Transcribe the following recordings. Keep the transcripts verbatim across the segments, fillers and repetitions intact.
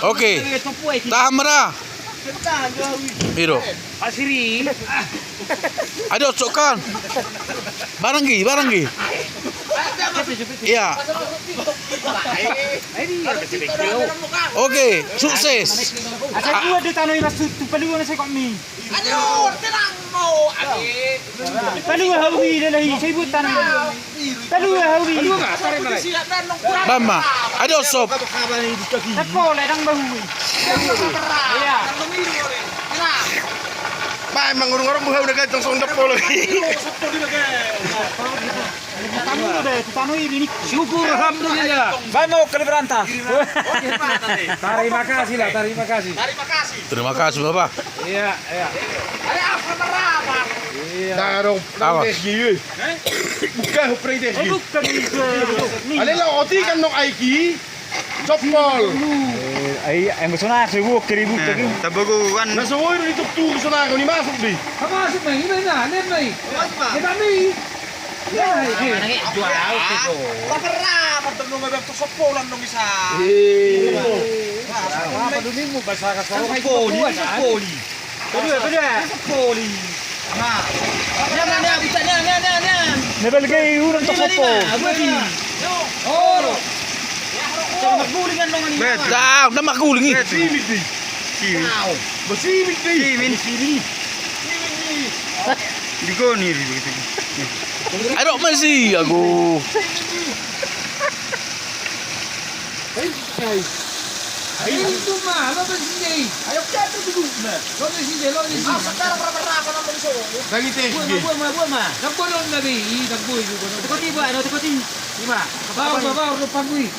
Oke. Tahan ma da. Iro. Ade osok kan. Barang gi, barang gi. Iya. Oke, sukses. Asa dua di tano i mas tu paluang na sai kok mi. Aduh, tenang mo. Palua hau i lelai, sai buat tanah. Palua hau i. Bamma, ade osop. Teko le dang bahu i. Iya. Ba emang urung-urung buhau na ganteng sonda polo. Syukur alhamdulillah. Bamma kali beranta. Terima kasih lah, terima kasih. Terima kasih Bapak. Iya, iya. Iya. Dang adong, dang des gi. Buka huprei des gi. Ale lao oti kan nong aiki. Soppol. Ai, ai masona sewu keribu tadi. Tabago kan. Na sewu itu tuh di sana kau ni masuk di. Masuk mai, ini na, nem mai. Masuk mai. Iya, iya. Jual itu. Apa berapa tuh nong abang tuh sopolan nong bisa. Iya. Apa dulu mu bahasa kasar. Soppoli, soppoli. Kedua, kedua. Poli. Na. Na, na, na, bisa, na, na, na, na. Na balgai urang tu sopo. Lima, lima. Oro. Sama guling kan dong ini. Dang, na maguling i. Simin di. Simin. Simin di. Simin. Simin. Digoni di begitu. Aduh, masih aku. Ai. Ai, itu ma, lo besi dei. Ayo, kita tu duduk na. Lo besi dei, lo besi. Ah, sekarang berapa, berapa nama di sini? Lagi teh. Buat ma, buat ma, buat ma. Dang bolon na be, i dang bolon. Teko ti, buat, teko ti. Ima. Bau, bau, bau, lo panggui.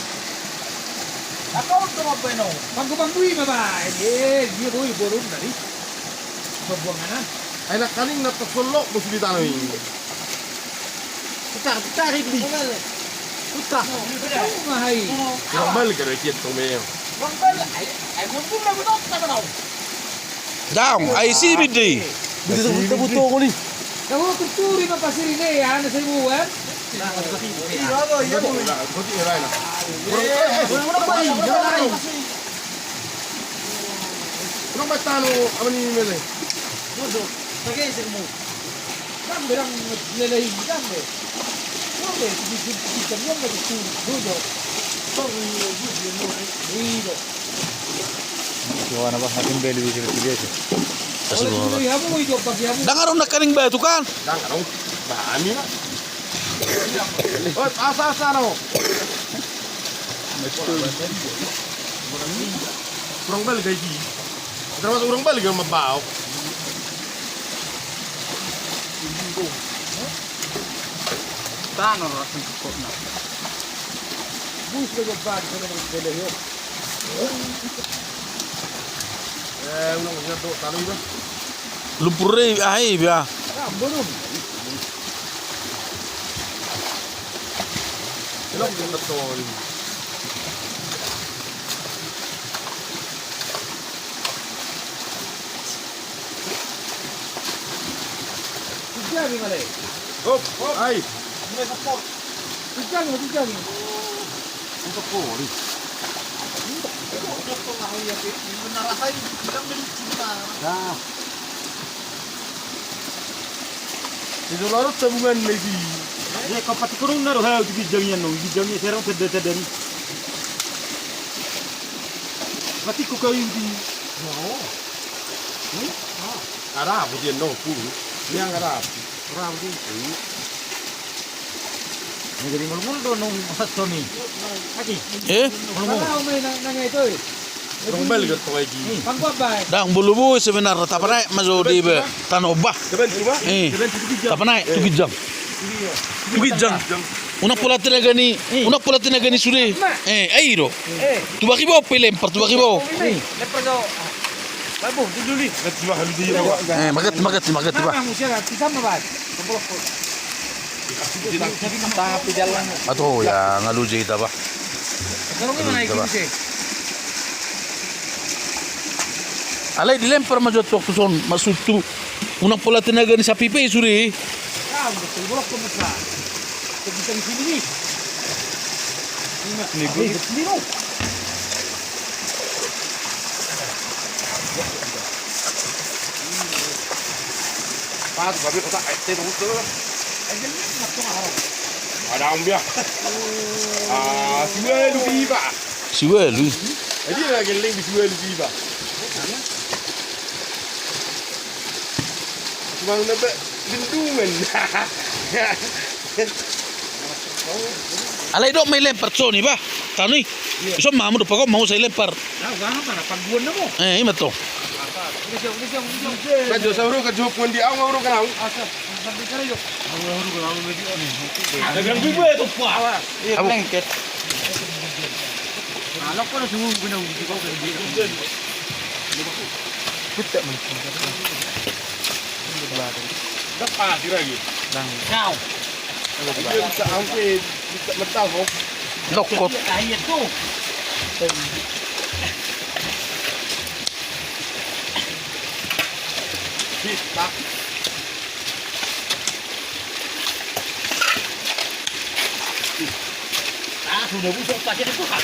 Apa untuk apa ini? Panggu, panggui ma ba. Eh, dia boi bolon tadi. Pembuangan ah. Ai nangkaning na tok solok bos di tano i. Putar, putar, Ibli. Putar. Mahai. Urang balik kada kian tong meo. Dang, ai simin dei. Butuh, butuh, butuh, koli. Tahu tuturi ma pasir ini ya, anak saya buat. Urang bae tano, apa ni mele? Bodo, pakai sih mau. Kan bilang lelai kan deh. Oke, di jam jam lagi tuh, bodo. Kau ini, ini, ini, ini. Wah, napa makin beli di sini biasa. Dang adong nangkaning batu kan? Dang adong. Bah, ani lah. Oi, asa, asa, no. Urang balik gaji. Termasuk urang balik gaji mabaok. Tano langsung cukup na. Bus lagi balik sama dengan bela yo. Eh, ulang usia tu tano iba. Lumpur re, ah, eh, biar. Belum. Belum betul. Tiga ni, Male. Hop, hop. Ai. Mulai support. Tiga ni, tiga ni. Untuk poli. Dah. Itu larut tabungan lagi. Ya, kau pati kurung naruh hal di ginjang yan, no. Ginjang yan serang tenda-tenda ni. Pati ku kau ini. Oh. Hmm? Ah. Ada apa dia, no? Ku. Yang ada apa? Orang di. Ini jadi mulmul do nung sat Sony. Aki. Eh? Mulmul. Mana umai nang, nang itu, eh? Dang bulu boi sebenarna, tapanaek ma jo di be tano bah. Eh. Tapanaek tu ginjang. Tu ginjang. Unang pola tenaga ni, unang pola tenaga ni sude. Eh, ai do. Tu baki bo pe lempar, tu baki bo. Lempar jo. Babu, dulu ni. Eh, maget, maget, maget, bah. Ato ya, nga loja hita bah. Alai dilempar ma jo tu waktu son, maksud tu. Unang pola tenaga ni sapi pe sude. Pas, babi kotak, eh, teh, bagus tuh. Ada ambil. Ah, siualu pipa. Siualu. Jadi lagi lagi siualu pipa. Cuma nebe bendungan. Alai dok ma i lempar, Soni, bah. Tanu i. Ison ma hamu dohot pagok mau sai lempar. Eh, ima to. Kan jo sauru kan jo puan di au, au kan au. Ada ganggu gue tuh, Pak. Iya, lengket. Anak kau suruh guna uji kau kayak gitu. Kita mana? Depan lagi. Bang. Kau. Dia bisa ambil, bisa mentabok. Lokot. Ayo tuh. Bisa. Ah, sudah busuk, pasti dibuka.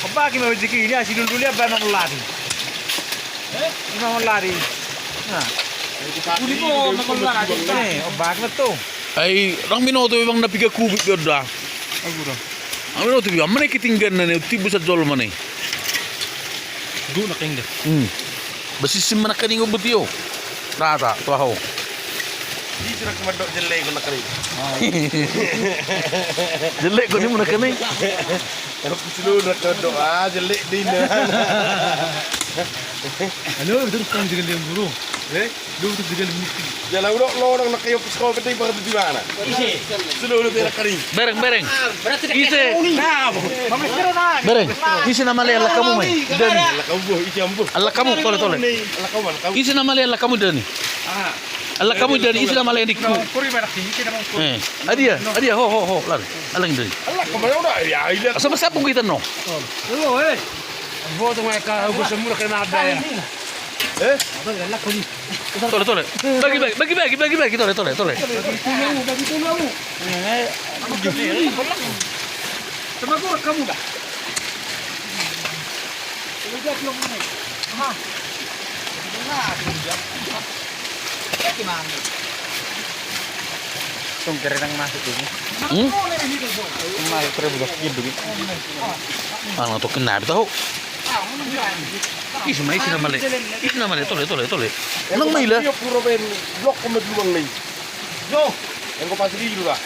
Apa gimana rezeki ini? Hasil dulu dia apa mau lari? Eh? Mau lari. Nah. Uli mau lari. Eh, obat betul. Ai, orang minoto memang na piga kubik dia udah. Aku dah. Ami do tu biang mana kitinggan na ne tibu sajol mana. Du na keng de. Hmm. Besi sim mana kaning obut yo. Rata tu aho. Di surat kemadok jelek ko na kaning. Jelek ko ni mana kaning. Kalau kuculu nak kemadok ah jelek di na. Halo, terus kau juga liang guru. Eh? Lu tuh juga lu mesti. Ya lah, udah, lo orang nak kayak psikol penting banget di mana? Isi. Sudah, udah, biar kering. Bereng, bereng. Isi. Bereng. Isi nama le, ala kamu mai. Dani. Ala kamu, isi ambo. Ala kamu, tole, tole. Ala kamu, ala kamu. Isi nama le, ala kamu, Dani. Ah. Ala kamu, Dani, isi nama le, dikku. Eh, adia, adia, ho, ho, ho, lan. Alang, Dani. Ala kamu, udah, ya, iya. Asal bersapung kita, no. Lo, eh. Ambo tu mai ka, ambo semua kena ada ya. Eh? Tole, tole. Bagi, bagi, bagi, tole, tole, tole. Sama gua kamu dah. Udah belum ini. Hah? Nah, gimana? Tong kere nang masuk ini. Hmm? Masuk kere budak gitu. Ah, nang tokin na bita ho. Isi ma, isi nama le. Isi nama le, tole, tole, tole. Nang ma ila. Puro ben blok ko ma duluan le. Yo. Yang ko pasti di dulu lah.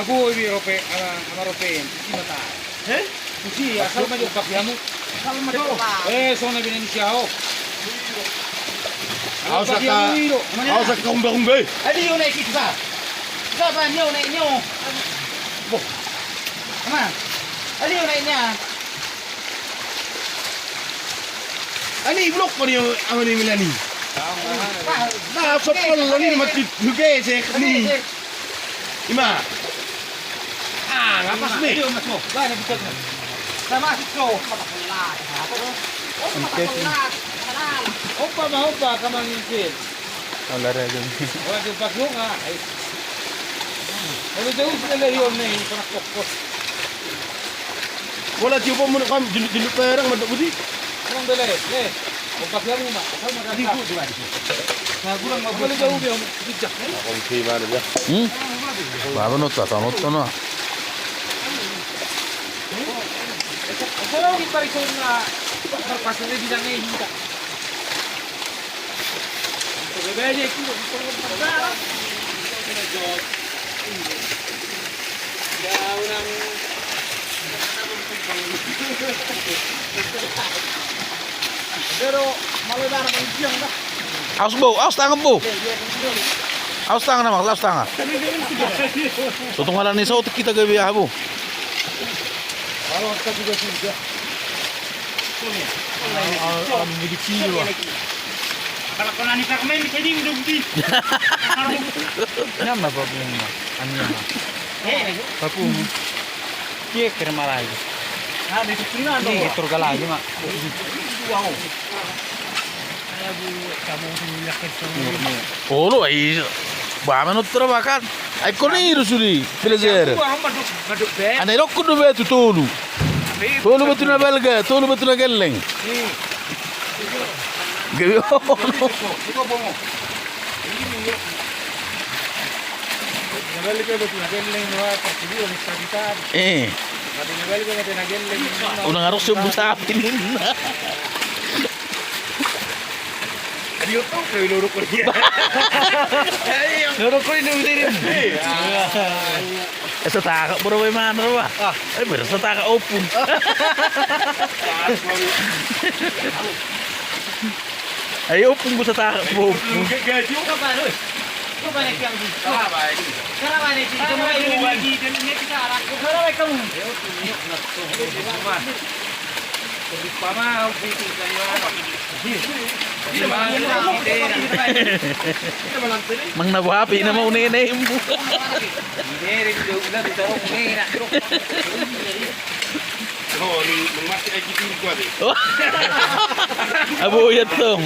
Aku ini rope, ama, ama rope. Isi mata. Eh? Isi, asal ma jo pakiamu. Asal ma jo. Eh, sona bini ni siaho. Awas ka, awas ka umba-umba. Adi yo naik kita. Siapa nyo naik nyo? Boh. Ama. Adi yo naik nya. Ani blok ko ni ama ni milani. Nah, sopol ni mati gesek ni. Ima. Ah, ngapas ni. Sama siko. Opa ma opa kaman ni. Olahraga. Olahraga pakai nggak? Kalau jauh sudah dari on nih, kena kokos. Bola tiup mun kam jiluk-jiluk perang madok budi. Kurang bele, le. Opak ya mu ma. Asal ma di gua juga di. Nah, kurang ma boleh jauh dia. Bijak. Oke, mana dia? Hmm? Baru nota, nota, nota. Asal kita itu na. Terpaksa dia bilang ini. Aus bo, aus tangan bo. Aus tangan ama, aus tangan. Sotung ala ni saotik kita gabe aha bo. Kalau kita juga sudah. Kalau kau nani pakai main bisa dingin dong di. Nama babu ma? Anu nama. Babu. Dia kira malah. Ini turga lagi mak. Olo ai. Ba menut terbakan. Ai ingkon i do sude, peleser. Ai na idokkon do batu tolu. Tolu batu na balga, tolu batu na gelleng. Gabe on. Eh. Unang adong sombu sapi ninna. Lorok ko ini. Setangkap berapa mana, Pak? Eh, beres setangkap opung. Ayo, opung, gua setangkap opung. Mang na boha pe nama unenemu. Abo iya tong.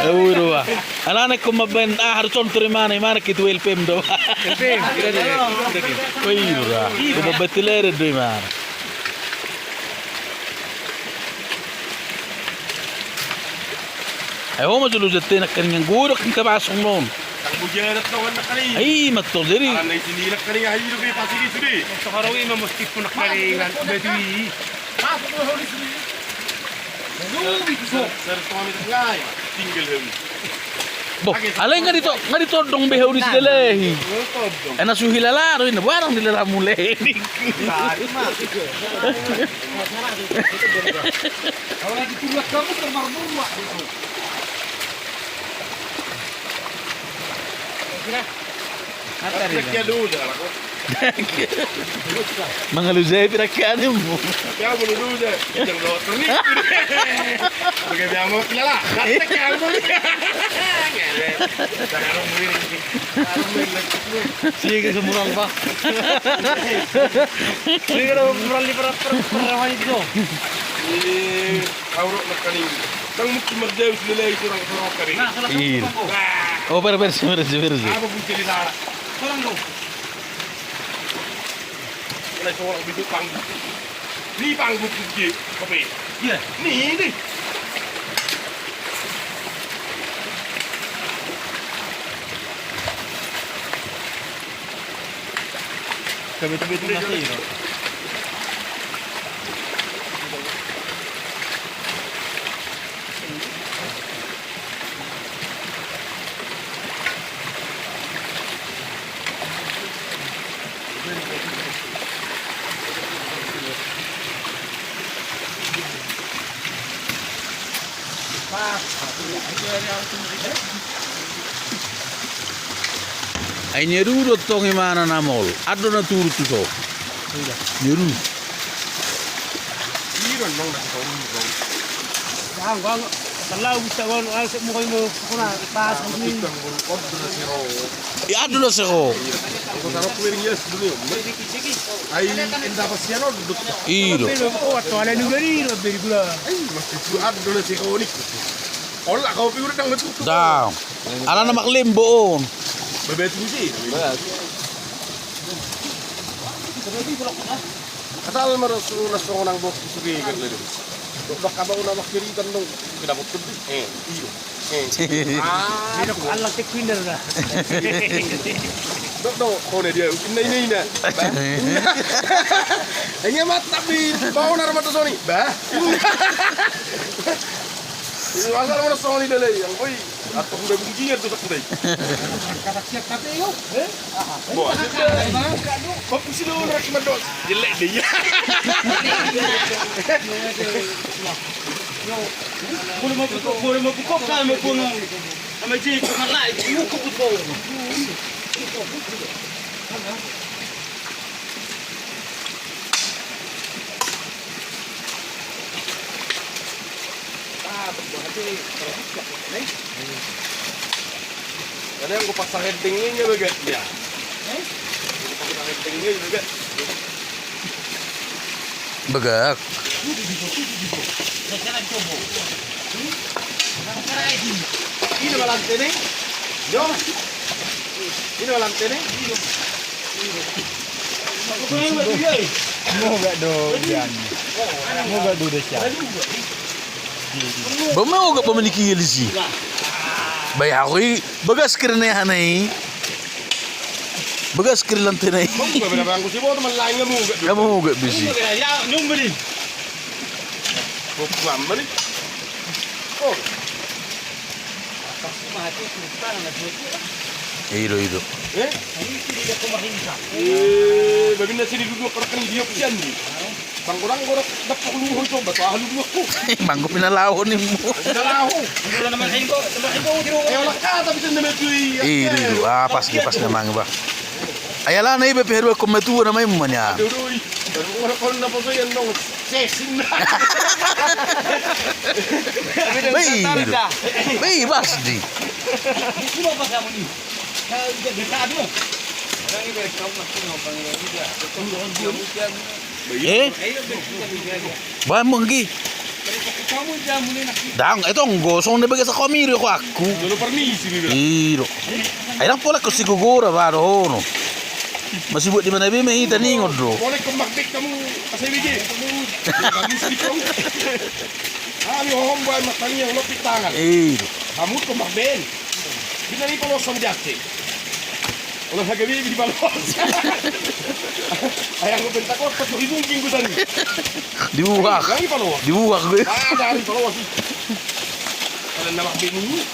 Abo iya do ba. Alana ko mambaen aha do contoh imana, imana ketua L P M do. L P M. Oi do ba. Ko mambaen tileran do imana. Ai ho ma jolo jate nangkaningan godok angka basong non. Ai ma tong jadi. Boh, alai nga ditodong be hau ni si Lelehi. Ena suhi lalaro ina barang di lalamu Lehi. Mangalusi pe rakyat mu. Sige, semural, Pak. Sige, semural di per-, per-, per-, itu. Aurok na kali. Nang mungkin marjau si Lelehi surang surang kali. Iya. Oh, ber-, bersih, bersih, bersih. Apa pun jadi salah. Surang dong. Mulai surang bisu panggung. Ni panggung kunci. Kopi. Iya. Ni, ni. Ai nyaru do tong imana na mol. Ado na turut tu so. Nyaru. Ia ado na sero. Ai inda pasian on do. Ido. Da. Alana mak lembo on. Asal ma do suruh na songon nang bokku suge kan lele. Dok dok abang na mak kiritan dong. Kena bokku di. Eh, iyo. Eh. Ah, dok Allah tek pindah dah. Dok dok, kau na dia. Inna inna inna. Bah. Inna. Inna mat tapi bau na rumah tu soni. Bah. Asal ma do songon i da Lelehi, anggo i. Atau udah bunyi ya tuh tak udah. Kata siap tapi yo. Eh? Bos. Kok pusing lu rak mandok. Jelek deh ya. Yo. Boleh mau buka, boleh mau buka kan mau buang. Sama je cuma lah itu buka buka. Ada yang kupas hending ini bagak ya. Kupas hending ini bagak. Bagak. Ini malam ini. Yo. Ini malam tene. Moga do, Jan. Moga do desa. Ba moga ba maniki ilisi. Ba ya, aku i, bagas kiri ne hana i. Bagas kiri lantena i. Moga beda bangku si boto malang, moga. Ya, moga bisi. Ya, nyumberi. Boku amma ni. Oh. Ido, ido. Eh? Eh, babinna sini duduk orang kan idiot sian ni. Bangko, bangko, dapok lu ho, coba tu aha lu dua ku. Bangko pinalaho ni mu. Pinalaho. Eh, olah kata bisa nama tu i. Ido, ido. Ah, pas ni, pas ni amang ba. Ayala na iba pe harua ko matua nama i mu mania. Aduh, aduh. Baru orang kau na poso yang nong. Sesin. Baik. Baik, pasti. Eh? Ba mungkin. Dang, itu nggo, songon dia bagas aku amiri aku aku. Dulu permisi, Bibir. Ido. Ai dang pola ko sigogora ba dohonon. Masih buat di mana be, mai taningon do. Boleh ko magbek kamu, asal bege. Bagus di kau. Ami hohom buat matangiang, lo pitangan. Ido. Kamu ko magbek. Bina ni paloas sama di Aceh. Olah haga be di paloas. Ayang ko bentak otak, di mungkin ku tadi. Dibuka. Lagi paloas. Dibuka gue. Ah, dari paloas. Kalau nama bini.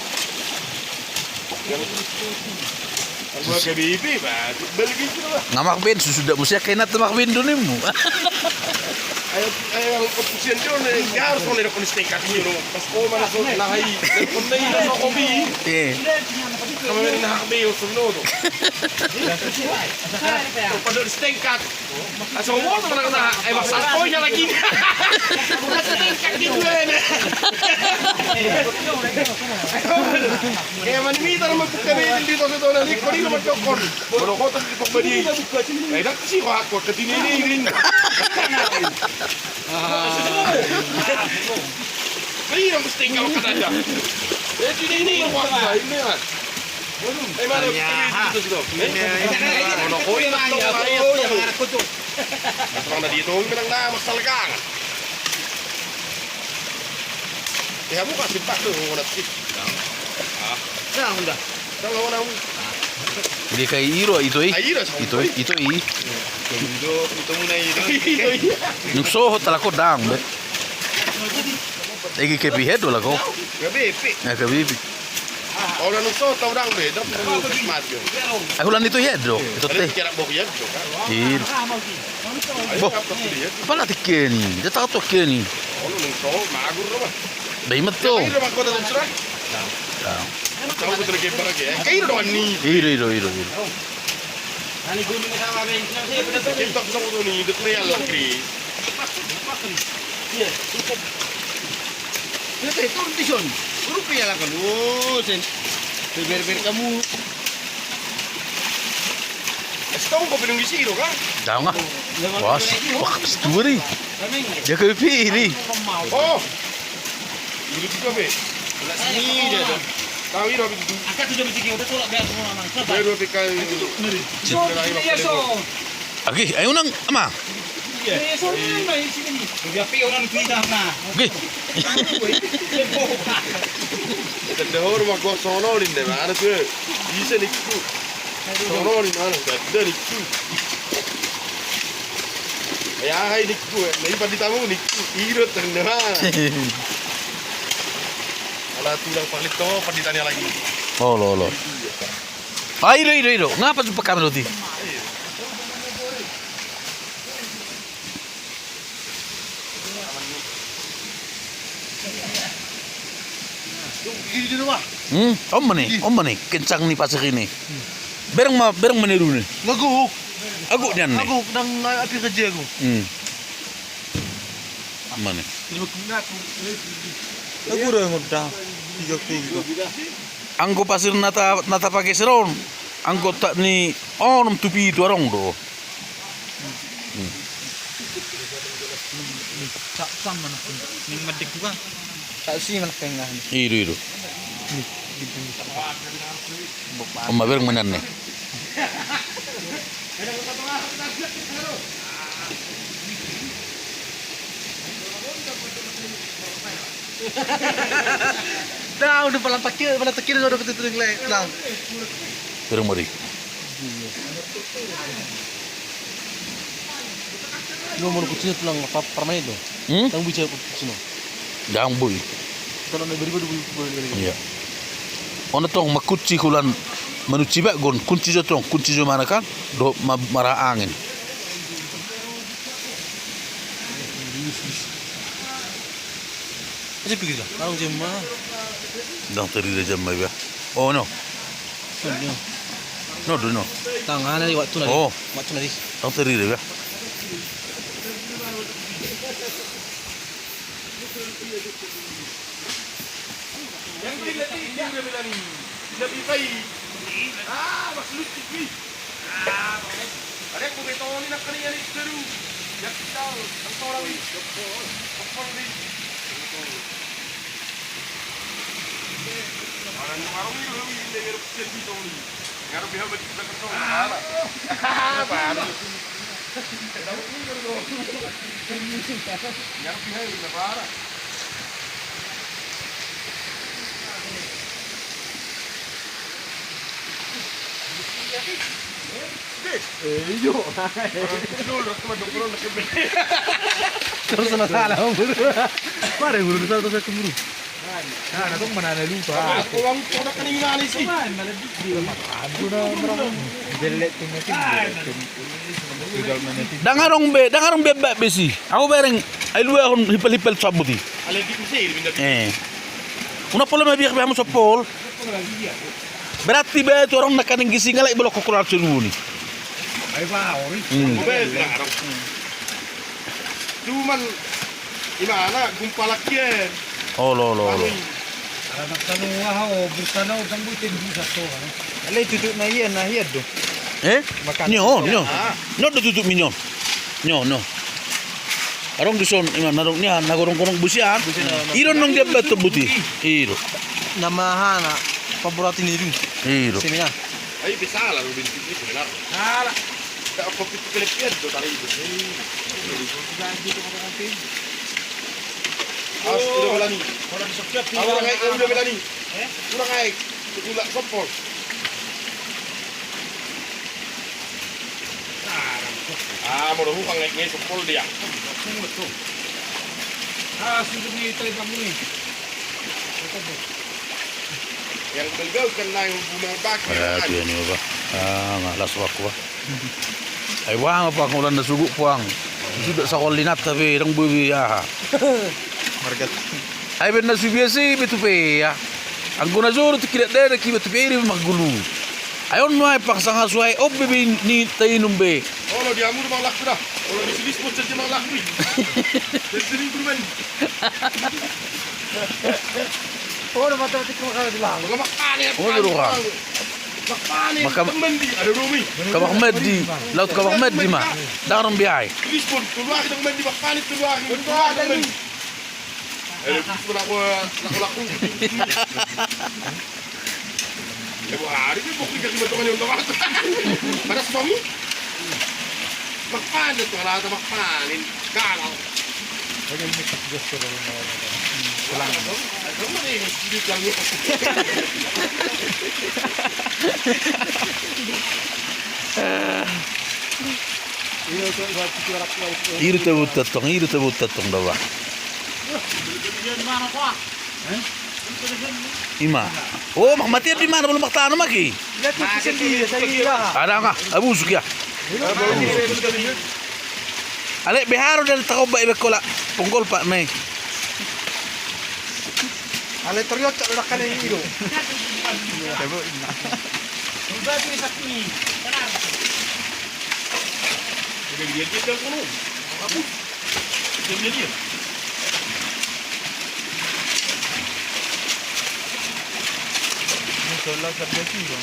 Nga magband, susuda musik kena tu magband do nimmu. Ayo, ayo, yang kepusian dia ni, dia harus mulai dapat stengkat ini lo. Pas kau mana so nahai, kau nahai na so kopi. Eh. Kamu ini nah be, so no do. Padahal stengkat. Asal mau teman kena, eh, maksud poinnya lagi. Bukan sedengkak gitu, eh. Eh, mani mita nama buka be di tos itu, nanti kau di rumah cokor. Kalau kau tadi kau beli. Eh, dak sih kau aku ke sini ini, ini. Ah. Ini yang mesti kau kata aja. Eh, sini ini, wah, ini, ah. Eh, mana? Ini, ini. Mana kau ini? Mana kau ini? Mas, bang, tadi itu, bilang, nah, Mas, salgang. Ya, buka simpak tu, nanti. Ah. Nah, udah. Kalau orang. Dia kayak iro, itu, eh. Ah, iro, sama. Itu, itu, eh. Itu, itu, itu, muna, itu. Itu, iya. Nung sohot, ala kodang, be. Egi kepi head wala ko? Kepi. Ya, kepi. Ora nung so tau dang be, dang mati. Ai hulan itu ya do. Itu teh. Kira bok ya do kan. Iya. Boh. Apa nanti keni? Dia tahu tuh keni. Ono nung so magur apa? Dah imat tuh. Ini rumah kota tuh sudah. Tahu betul ke berapa ya? Kayak itu doang nih. Iya, iya, iya, iya. Kita bisa udah nih, itu real lagi. Iya, itu turun di son. Rupiah lah kan. Oh, sen. Beber-ber kamu. Setahun kau bilang di sini kan? Tahu nggak? Wah, wah, seturi. Dia ke piri. Oh. Ini juga be. Ini dia. Tahu ini habis itu. Angkat sudah mesti kita tolak biar semua aman. Baru P K. Itu tuh ngeri. Agi, ayo nang, ama. Agi. Tende hor ma gua sono linde mana tuh. Bisa nikku. Sono linde mana? Tende nikku. Ya hai nikku. Nah, ini panditamu nikku. Iro tende mana? Ala tulang palit to panditanya lagi. Oh, lo, lo. Ah, ido, ido, ido. Ngapa jumpa kami roti? Hmm, om mani, om mani. Kencang ni pasir ini. Bereng ma, bereng ma ni rune. Ngaguk. Aguk nian ni. Aguk nang api kerja aku. Hmm. Mani. Aku udah ngedang. Tiga puluh. Anggo pasir na ta, na tapake sira on, anggo tak ni onom tu pitu adong do. Hmm. Sa, sa mana pun. Ning medek juga. Tak si mana tengah ni. Ido, ido. Ni, di, di, di. Om ma bereng ma nian ni. Dah, udah palang takir, palang takir udah ketutup lagi, Lang. Pirang mari. Lo mau kuncinya tulang apa, permen itu? Hmm? Tang bisa kuncinya. Dang boi. Kalau na beri beri beri. Iya. Ona tong makunci kulan manuci bakgon, kunci jo tong, kunci jo mana kan? Do ma-, mara angin. Aja pikir lah, kalau jema. Dang terida jema ya. Oh no. No, no. Tangan ada waktu nanti. Oh. Waktu nanti. Dang terida ya. Yang beli lagi, dia udah bilang, "Lebih baik." Ah, Mas Luti, wih. Ah, ada yang gue betonin apa nih, yang seru. Yang kita, yang seorang ini. Kepol, kepol nih. Orang warung ini, ini, ini, ini, ini, ini. Ngarep dia bagi kita kesel, parah. Parah. Ngarep dia, ini parah. Eh, iyo. Terus na salah, buru. Mari, buru, satu, satu, buru. Nah, nah, tong mana na lupa. Uang produk kan ini ngalih sih. Dang adong be, dang adong be, be, besi. Au bereng, ai luahon hipel-hipel sabut i. Eh. Unang pola ma biak be hamu sopol. Berarti be tu adong na kaning gisi ngalai bolok kokolar seluruh ni. Hmm. Cuman imana gumpalak kian. Olo, olo, olo. Anak tanu aha, o, bersana o, tanggu tem bisa to, kan. Ale tutup na iya, na iya do. Eh? Makan. Nyo, nyo. Ah. Nyo do tutup mi nyo. Nyo, nyo. Adong dison, ima, na adong nian, na gorong-gorong busian. Busian, na, na. Iro nong dia betul buti. Iro. Nama hana, paborati ni ru. Iro. Semina. Ai, bisa lah, lu bintik ni, benar. Salah. Dak, apa pitu kelebihan tu tadi itu. Awas, udah melani. Orang naik, udah melani. Orang naik. Tulak sopol. Ah, mau dong, naik, naik sopol dia. Ah, sudah ni, tadi bangun ni. Yang beliau kan naik hubungan baki. Ada tu yang ni apa? Ah, malas aku, ah. Ai boha ma, Puang, holan na suguk, Puang. Suda sakolinanta pe dang boi be aha. Marga. Ai baen na subiasa i be tupe, ya. Anggo na jolo tingki dakdanak i be tupe i be margulu. Ai on ma, Puang, sanga suai on be, be ni tainum be. Olo, dia mulu manglaku dah. Olo, di sini semua jadi manglaku. Jadi sini guru main. Oh, udah mati-mati kau kalau bilang. Maka makanya. Oh, lu kan. Makanya. Maka temen di, ada Romi. Kamar mandi, laut kamar mandi ma. Dang ro biai. Lisbon, keluar kita main di makanya, keluar. Keluar, temen. Eh, Lisbon aku, aku laku. Ya, buah hari ini bukti jadi betul kan untuk aku. Pada suami. Makanya tuh, rata makanya. Kalau. Iro tebut tentong, iro tebut tentong dawa. Ima. Oh, mak mati di mana, belum mak tanam lagi. Ada nga, abusuk ya. Ale, beharo dan takoba ibe kola ponggol pak ne. Ale, toriot cak udah kali ini do. Udah dia dia kono. Apa? Dia dia dia. Ini soal kerja sih, Bang.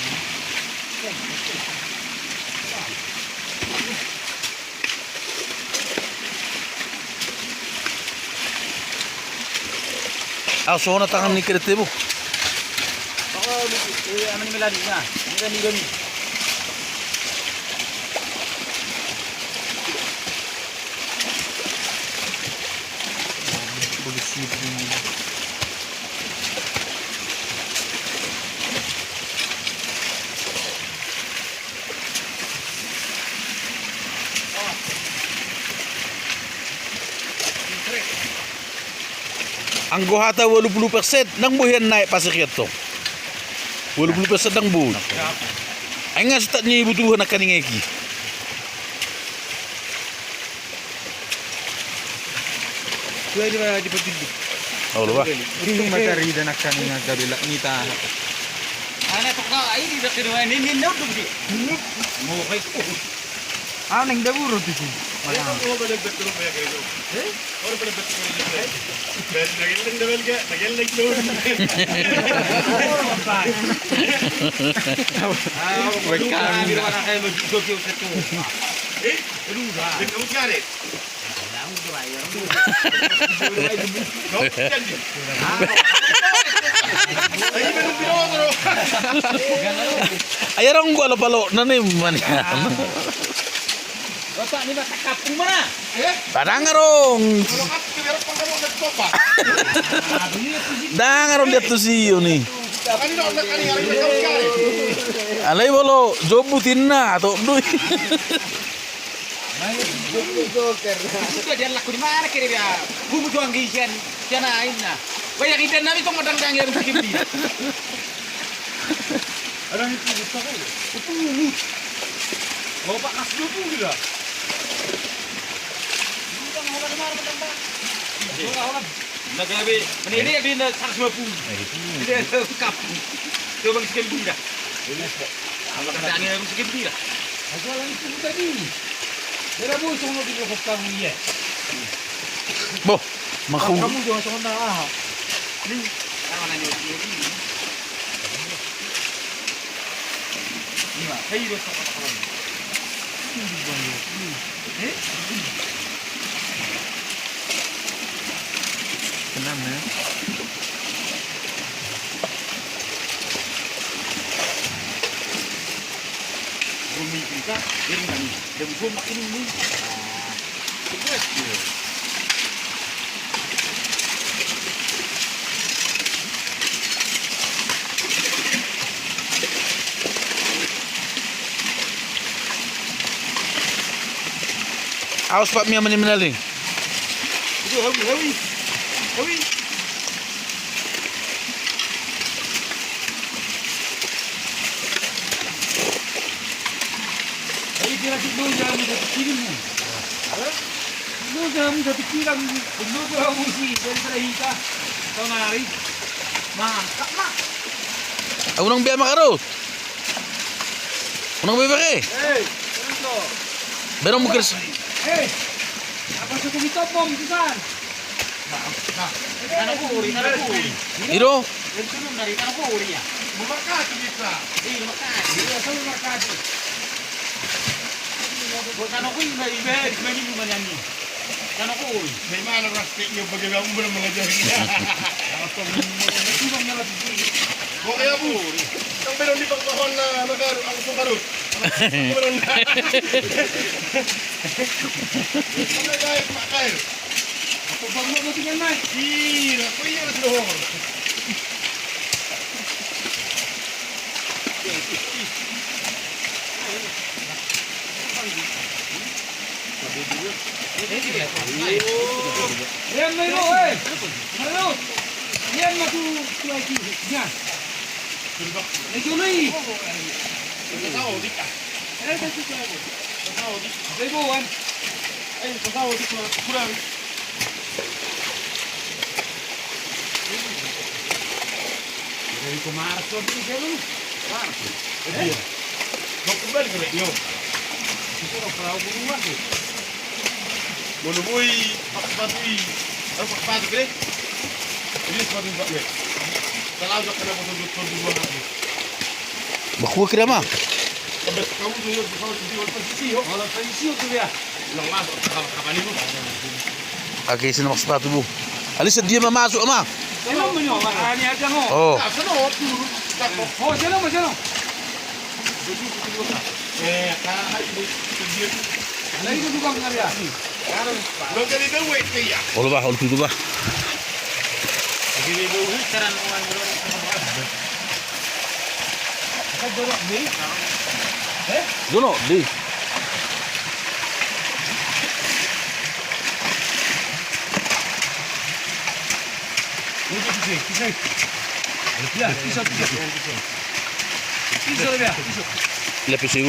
Au, sohona tangan ni kerete bu. Oh, ini melani, nah. Ini kan ini. Anggo hata ualu pulu persen, ndang boi hian naek pasir i antong. Ualu pulu persen ndang boi. Ai nga setat ni butuhan angka ninga i. Sudah di mana di Batu Tinggi? Oh, lupa. Ini matahari dan akan ninga gabe lak nita. Anak tok kau, ai di dekat rumah ini, ini, ini, ini. Mau kayak Aneng da buru tu si. Ai adong gua lo palo na ni manian. Bapak ni mata kapung mana? Ndang adong. Ndang adong dia tu si Yuni. Alai bolo jobu tinna atau dui. Sudah dia laku di mana kira dia? Bubu tuang gisian, sian ain na. Banyak ikan nami tong madang dang yang sakit dia. Ada yang pungut tak ada? Pungut. Bapak kasih dua puluh dah. Ini gabe, ini gabe na seratus lima puluh. Ini ada kapung. Coba sekian pira. Apa katanya sekian pira? Aku lagi pungut tadi. Dia dah bosong lagi di lokasi kamu, iya. Boh, mahu. Kamu jangan sama na. Ini. Tenang ya. Bumi kita, bumi kami. Aus pak mia mani menali. Itu hawi, hawi. Hawi. Ai kira si dulu jangan udah pikirin. Lu jangan udah pikiran. Lu gua musi dari pada hita. Kau nari. Mangkak mak. Aku nang biar makan. Unang bebere. Hei, unang to. Berong mukir. Hei. Apa suku kita pom bukan? Nah, nah. Tanah kuri, tanah kuri. Ido. Itu dari tanah kuri ya. Memerkati kita. Iya, memerkati. Iya, sama memerkati. Bukan aku ini, ini, ini, ini, ini. Kan aku, oi. Bagaimana prakteknya, bagaimana umur mengajarnya? Oke, Abu. Yang belum di bawah pohon, nah, maka aku suka tuh. Belum. Pakai air, pakai air. Apa bang mau tinggal naik? Iya, aku iya, sudah. Lian ma i, eh. Lian ma tu, tu aek i. Lian. Lian ma i. Lian ma i. Jadi ko Marso di siapa lu? Marso. Eh? Mau kembali ke radio. Itu mau perahu burung lagi. Mau nemui Pak Sepatu i. Pak Sepatu kira. Ini sepatu Pak ya. Kalau udah kena potong-potong dua lagi. Bakua kira mah. Sampai kamu tuh ya, pesawat kecil, pesawat kecil, oh. Kalau pesawat kecil tuh ya. Yang masuk ke kapal, kapal itu. Ake isi nama sepatu bu. Alisa dia ma masuk ma. Seno ma nyo, ma ani aja ngo. Oh. Oh, seno ma, seno. Eh, kalau itu dia. Nah, itu juga benar ya. Lo jadi duit ya. Olo bah, olo tutu bah. Jonok di. Lapisi.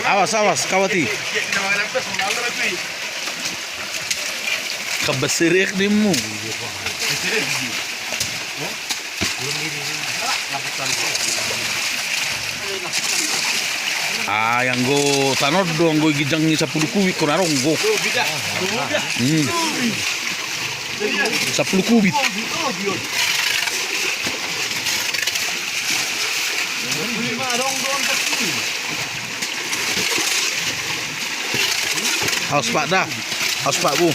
Awas, awas, kawati. Kebesirek nimu. Ah, anggo tano do, anggo ginjang ni sampulu kubit, kona ronggo. Hmm. Sampulu kubit. Awas, Pak, dah. Awas, Pak, bu.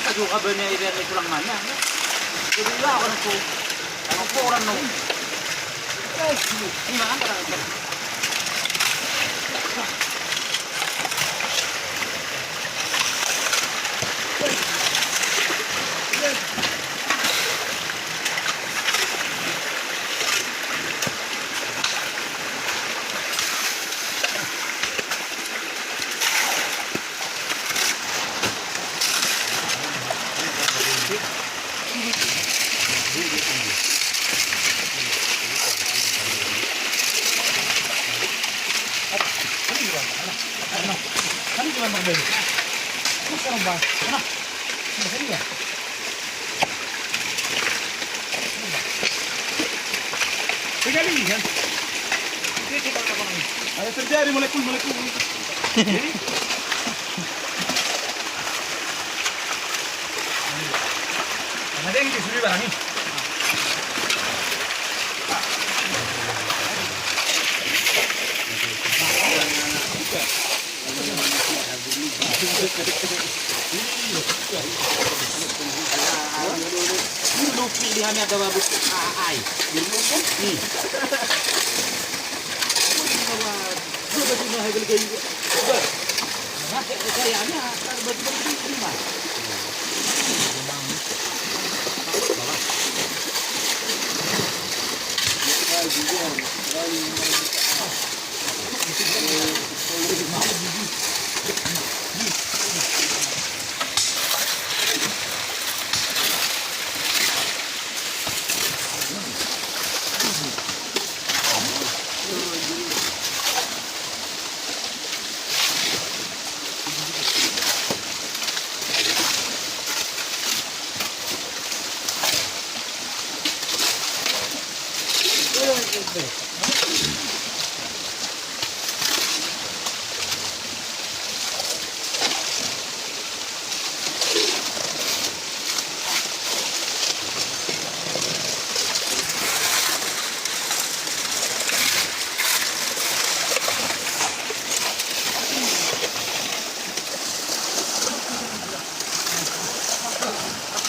Angkat jo kabelnya, biar dia pulang mana. Jadi lah, orang tu. Orang tu, orang tu. Ini mana, angkat, angkat. Ada terjadi molekul-molekul. Jadi, ada yang disuruh barang ini.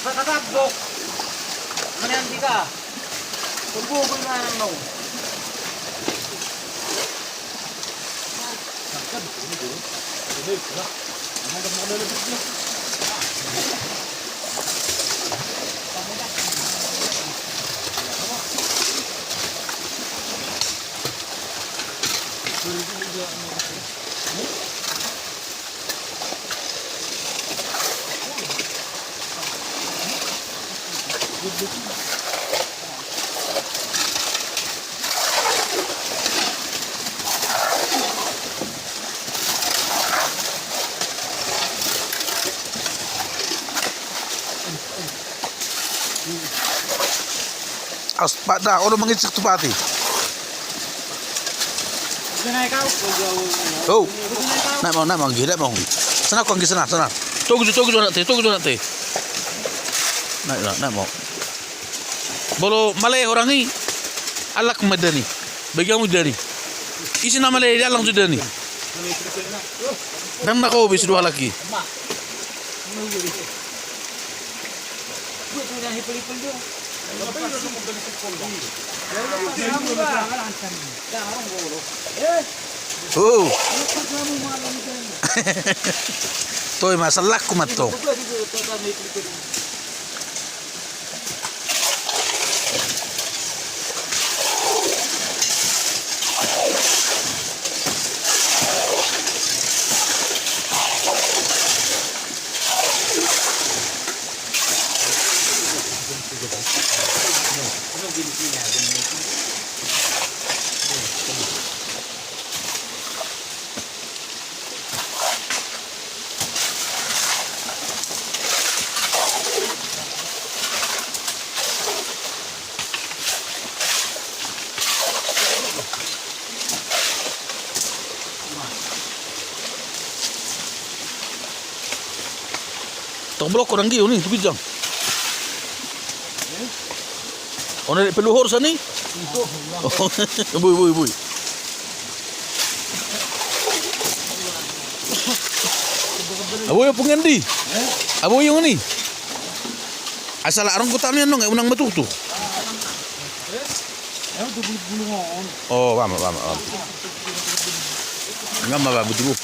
Tatap, bok. Mana yang tiga? Tunggu, gue mana, no? Pas, Pak, dah, olo mangisik tu pati. Oh. Naik mau, naik mau, naik mau. Sana kau sana, sana. Togu, togu, togu, togu, togu. Naik, naik, naik mau. Bolo male orang i, alak madani. Bagi kamu dani. Isi nama le, dia langsung dani. Dan nak kau bis dua lagi. Oh. Toi ma, salakku ma tong. Tong blok orang giu ni, tu ginjang. Ona perlu horsa ni. Bui, bui, bui. Abo i pungan di. Abo i ni. Asal arong kota ni anong, unang matutu. Oh, paham, paham, paham. Enggak apa-apa, betul.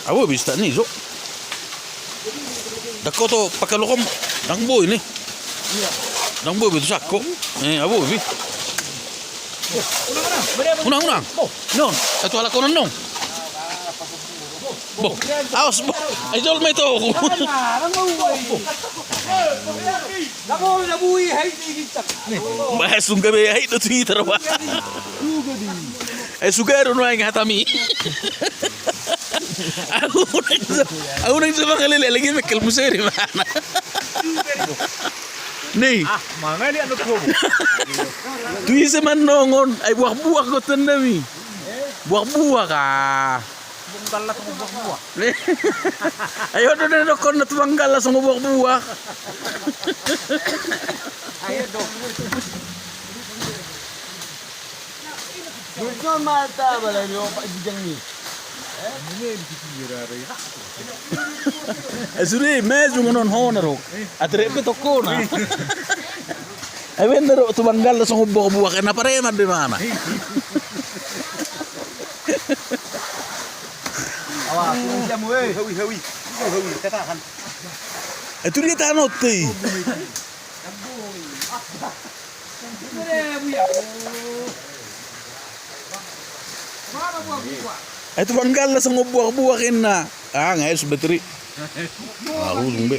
Abo bisa ni so. Dako to pakai lokom, dang boi ni. Dang boi betul sako. Eh, abo bi. Unang, unang. Non, itu ala konon non. Bo, aos bo. Ai jol mai to. Bah, sungga be ai do Twitter ba. Ai sungga do nuaeng hatami. Au nang so mangalele lagi mekel museri mana. Ni. Ah, mangali anu tuh. Tu ise manongon, ai buak-buak gotan nami. Buak-buak ah. Tubang galla songon buak-buak. Ayo do na dokkon na tubang galla songon buak-buak. Ayo do. Dua mata balai lo pak gijang ni. Eh, sudah maju ngonon hona ro. Atre pe tokona. Ai bener ro tubang galla songon buak-buak na pareman be mana. Awas, siamu eh. Hawi, hawi. Hawi, katahan. Itu dia tahan ote. Ai tubang galla songon buak-buak inna. Ah, ngai so bateri. Ah, ulung be.